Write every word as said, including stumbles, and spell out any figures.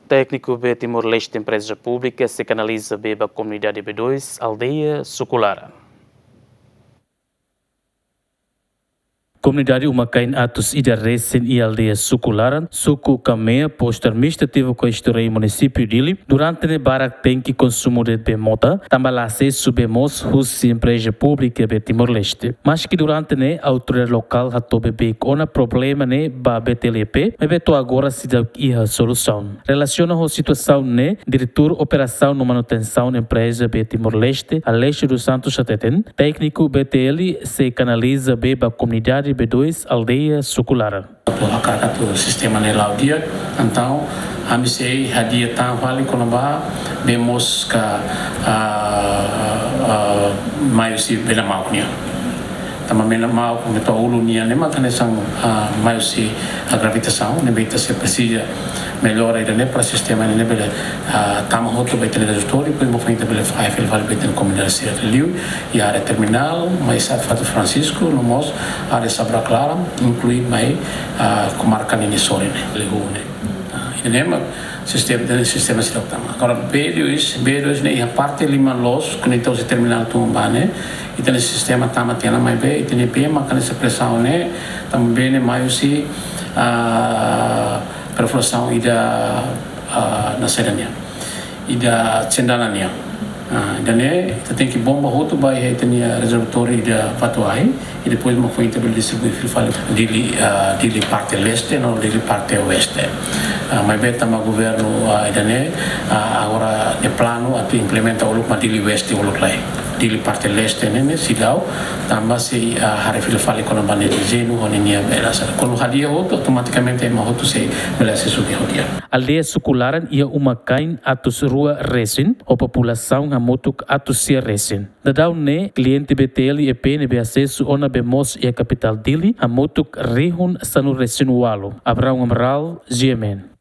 Tékniku bee Timor-Leste, empreza públika sei kanaliza bee ba komunidade B dois, aldeia Suku Laran. Komunidade uma-kain atus ida resin iha aldeia Suku Laran, suku Kamea, postu administrativu Cristo Rei, munisípiu Dili, durante ne'e barak tenke konsumu de'it bee mota, tanba la asesu bee moos husi empreza públika bee Timor-Leste. Maski durante ne'e autoridade lokál hato'o beibeik ona problema ne'e ba B T L E P, maibé to'o agora seidauk iha solusaun. Relasiona ho situasaun ne'e, Diretór Operasaun no Manutensaun Empreza Bee Timor-Leste, Aleixo dos Santos hateten, tékniku B T L sei kanaliza bee ba komunidade B dois, aldeia Suku Laran. Atu hakarak atu sistema ne'e la'o di'ak, entaun ami sei hadi'a tan fali kona-ba bee moos ka, ah, ah, mai husi bee-mauk nian. Tanba bee-mauk ne'e to'o ulun nian ne'e mak hanesan, ah, mai husi, ah, gravitasaun, ne'ebé ita sei presiza mellora ida-ne'e para sistema ne'e bele, ah, tama hotu ba ita-nia reservatóriu, depois mak foin ita bele fahe fila fali ba ita-nia komunidade sira liu iha área terminál, mai sa'e fatin Francisco, no mós área Sabrak Laran, inklui mai, ah, komarka ninia sorin ne'e, Lehuu ne'e. Ah, ida-ne'e mak sistema, ita-nia sistema seidauk tama. Agora, B dois, B dois ne'e iha parte liman loos, konekta husi terminál Tumbá ne'e, ita-nia sistema tama tiha ona, maibé ita-nia bee mak hanesan presaun ne'e, tanba bee ne'e mai husi, ah, perfurasaun ida, ah, nasaida nian, ida Cendana nian. Ah, ida-ne'e ita tenke bomba hotu ba iha ita-nia reservatóriu ida Vatuai, i depois mak foin ita bele distribui fila fali Dili, ah, Dili parte leste no Dili parte oeste. Ah, maibé tanba governu, ah, ida-ne'e, ah, agora nia planu atu implementa uluk mak Dili oeste uluk lai. Dili parte leste ne'e, ne'e seidauk, tanba sei, ah, haree fila fali kona-ba nia dezeñu ho ninia bee rasik. Kuandu hadi'a hotu, automatikamente ema hotu sei bele asesu bee ho di'ak. Aldeia Suku Laran iha uma-kain atus rua resin, ho populasaun hamutuk atus sia resin. Daudaun ne'e, kliente B T L E P ne'ebé asesu ona bee moos iha kapitál Dili hamutuk rihun sanulu resin ualu. Abraão Amaral, G M N.